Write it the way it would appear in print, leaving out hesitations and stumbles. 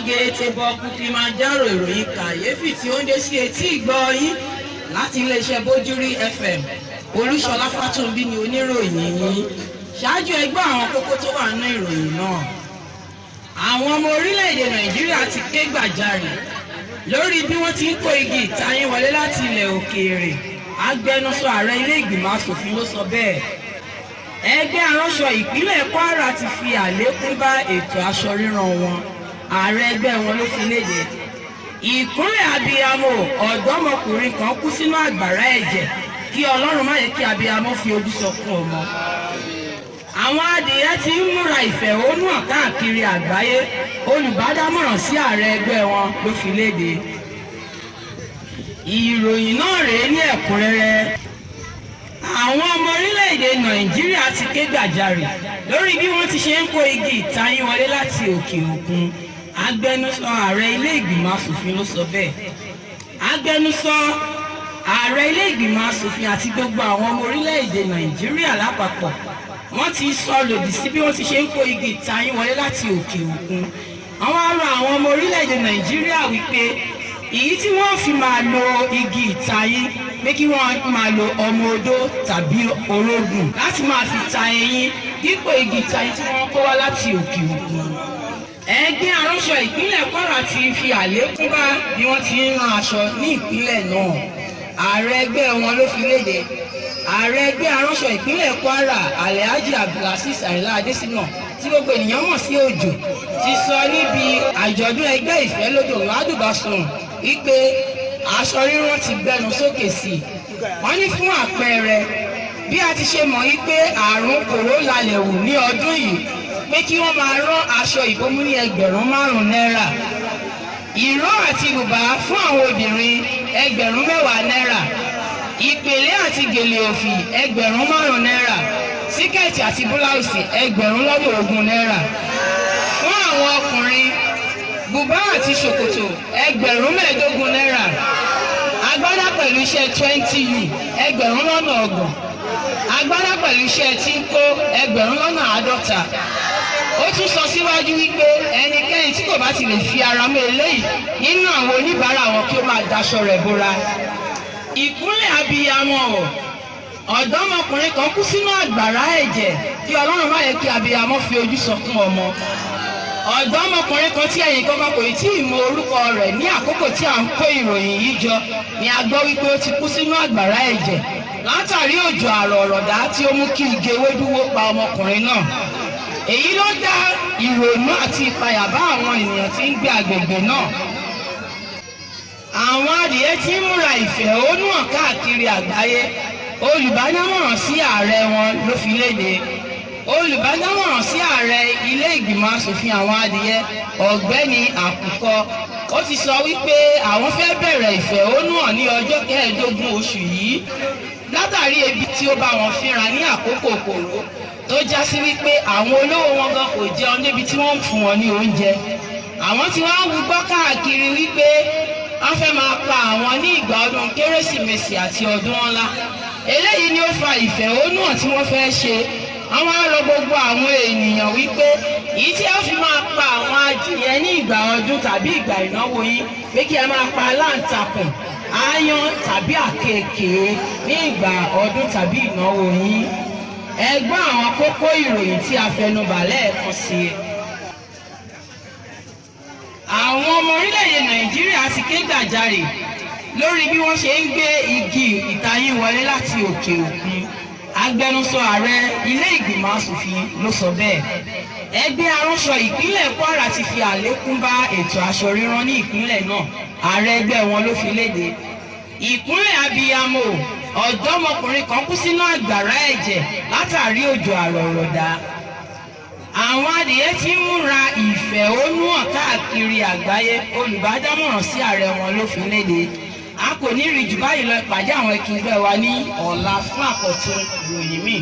Gèrètè bọ́ọ̀kú Kilimanjaro, ìròyìn kàyéfì tí ó ń dé sí etí ìgbọ́ yín láti iléeṣẹ́ Bójúrí FM. Olúṣọlá Fátúnbí ni oníròyìn yín. Ṣáájú, ẹgbẹ́ àwọn kókó tó wà nínú ìròyìn náà. Àwọn ọmọ orílẹ̀-èdè Nàìjíríà ti ké gbàjarè lórí bí wọ́n ti ń kó igi ìtayín wọlé láti ilẹ̀ òkèèrè. Agbẹnusọ ààrẹ ilé ìgbìmọ̀ asòfin ló sọ bẹ́ẹ̀. Ẹgbẹ́ aránṣọ ìpínlẹ̀ Kwara ti fi àlékún bá ètò aṣọ ríran wọn. Ààrẹ ẹgbẹ́ wọn ló fi léde. Ìkúnlẹ̀ abiyamọ, ọ̀dọ́mọkùnrin kan kú sínú àgbàrá ẹ̀jẹ̀. Kí Ọlọ́run má yẹ kí abiyamọ fi ojú sọkún ọmọ. Àwọn adìyẹ ti ń múra ìfẹ̀hónúhàn káàkiri àgbáyé. Olùbádámọ̀ràn sí ààrẹ ẹgbẹ́ wọn ló fi léde. Ìròyìn náà rèé ní ẹ̀kúnrẹ́rẹ́. Àwọn ọmọ orílẹ̀-èdè Nàìjíríà ti ké gbàjarè lórí bí wọ́n ti ṣe ń kó igi ìtayín wọlé láti òkè òkun. Agbẹnusọ ààrẹ ilé ìgbìmọ̀ asòfin ló sọ bẹ́ẹ̀. Agbẹnusọ ààrẹ ilé ìgbìmọ̀ asòfin àti gbogbo àwọn ọmọ orílẹ̀-èdè Nàìjíríà lápapọ̀, wọ́n ti sọ lòdì sí bí wọ́n ti ṣe ń kó igi ìtayín wọlé láti òkè òkun. Àwọn arọ àwọn ọmọ orílẹ̀-èdè Nàìjíríà wípé èyí tí wọ́n fi máa lo igi ìtayín, pé kí wọ́n máa lo ọmọ odó tàbí orógùn láti máa fi ta eyín dípò igi ìtayín tí wọ́n kó wá láti òkè òkun. Ẹgbẹ́ aránṣọ ìpínlẹ̀ Kwara ti fi àlékún bá bí wọ́n ti ń rán aṣọ ní ìpínlẹ̀ náà. Ààrẹ ẹgbẹ́ wọn ló fi léde. Ààrẹ ẹgbẹ́ aránṣọ ìpínlẹ̀ Kwara, Alhaji Abdulaziz Ayinla Adesina, tí gbogbo ènìyàn mọ̀ sí Òjò, ti sọ níbi àjọ̀dún ẹgbẹ́ Ìfẹ́lódò Ládùbàsùn wípé aṣọ rírán ti gbẹnu sókè sí i. Wọ́n ní fún àpẹẹrẹ, bí a ti ṣe mọ̀ wípé àrùn kòró lalẹ̀ wù ní ọdún yìí, pé kí wọ́n máa rán aṣọ ìbomú ní 5,000 náírà, ìró àti bùbá fún àwọn obìnrin 10,000 náírà, ìpèlé àti gèlè òfì 5,000 náírà, síkẹ̀tì àti búláùsì 20,000 náírà. Fún àwọn ọkùnrin, bùbá àti ṣòkòtò 15,000 náírà, agbádá pẹ̀lú iṣẹ́ 20U 30,000, agbádá pẹ̀lú iṣẹ́ tí ń kó 50,000. Ó tún sọ síwájú wípé ẹnikẹ́ni tí kò bá ti lè fi ara mọ́ eléyìí nínú àwọn oníbàárà wọn, kí ó máa daṣọ rẹ̀ bora. Ìkúnlẹ̀ abiyamọ o, ọ̀dọ́mọkùnrin kan kú sínú àgbàrá ẹ̀jẹ̀. Kí Ọlọ́run má yẹ kí abiyamọ fi ojú sọkún ọmọ. Ọ̀dọ́mọkùnrin kan tí ẹ̀yìn kankan kò tí ì mọ orúkọ rẹ̀ ní àkókò tí à ń kó ìròyìn yìí jọ ni a gbọ́ wípé ó ti kú sínú àgbàrá ẹ̀jẹ̀ látàrí òjò àrọ̀ ọ̀rọ̀dá tí ó mú kí igi ewédú wó pa ọmọkùnrin náà. Èyí ló dá ìrònú àti ìpayà bá àwọn ènìyàn tí ń gbé agbègbè náà. Àwọn adìyẹ tí ń múra ìfẹ̀hónúhàn káàkiri àgbáyé. Olùbádámọ̀ràn sí ààrẹ wọn ló fi léde. Olùbádámọ̀ràn sí ààrẹ ilé ìgbìmọ̀ asòfin àwọn adìyẹ, Ọ̀gbẹ́ni Àkùkọ, ó ti sọ wípé àwọn fẹ́ bẹ̀rẹ̀ ìfẹ̀hónúhàn ní ọjọ́ 15 oṣù yìí látàrí ebi tí ó bá wọn fínra ní àkókò kòró, tó já sí wípé àwọn olówó wọn gan kò jẹun débi tí wọ́n ń fún wọn ní oúnjẹ. Àwọn tí wọ́n ń wúgbọ́ káàkiri wípé wọ́n fẹ́ máa pa àwọn ní ìgbà ọdún Kérésìmesì àti ọdún ńlá. Eléyìí ni ó fa ìfẹ̀hónúhàn tí wọ́n fẹ́ ṣe. Àwọn á rọ gbogbo àwọn ènìyàn wípé èyí tí a fi máa pa àwọn adìyẹ ní ìgbà ọdún tàbí ìgbà ìnáwó yín, pé kí ẹ máa pa aláǹtakùn, aáyán tàbí àkekèé ní ìgbà ọdún tàbí ìnáwó yín. Ẹ gbọ́ àwọn kókó ìròyìn tí a fẹnubà lẹ́ẹ̀kan sí i. Àwọn ọmọ orílẹ̀-èdè Nàìjíríà ti ké gbàjarè lórí bí wọ́n ṣe ń gbé igi ìtayín wọlé láti òkè òkun. Agbẹnusọ ààrẹ ilé ìgbìmọ̀ asòfin ló sọ bẹ́ẹ̀. Ẹgbẹ́ aránṣọ ìpínlẹ̀ Kwara ti fi àlékún bá ètò aṣọ rírán ní ìpínlẹ̀ náà. Ààrẹ ẹgbẹ́ wọn ló fi léde. Ìkúnlẹ̀ abiyamọ, ọ̀dọ́mọkùnrin kan kú sínú àgbàrá ẹ̀jẹ̀ látàrí òjò àrọ̀rọ̀dá. Àwọn adìyẹ tí ń múra ìfẹ̀hónúhàn káàkiri àgbáyé. Olùbádámọ̀ràn sí ààrẹ wọn ló fi léde. A kò ní rí jù báyìí lọ. Ìpàdé àwọn akẹgbẹ́ wa ní ọ̀la fún àkọ́tún ìròyìn míì.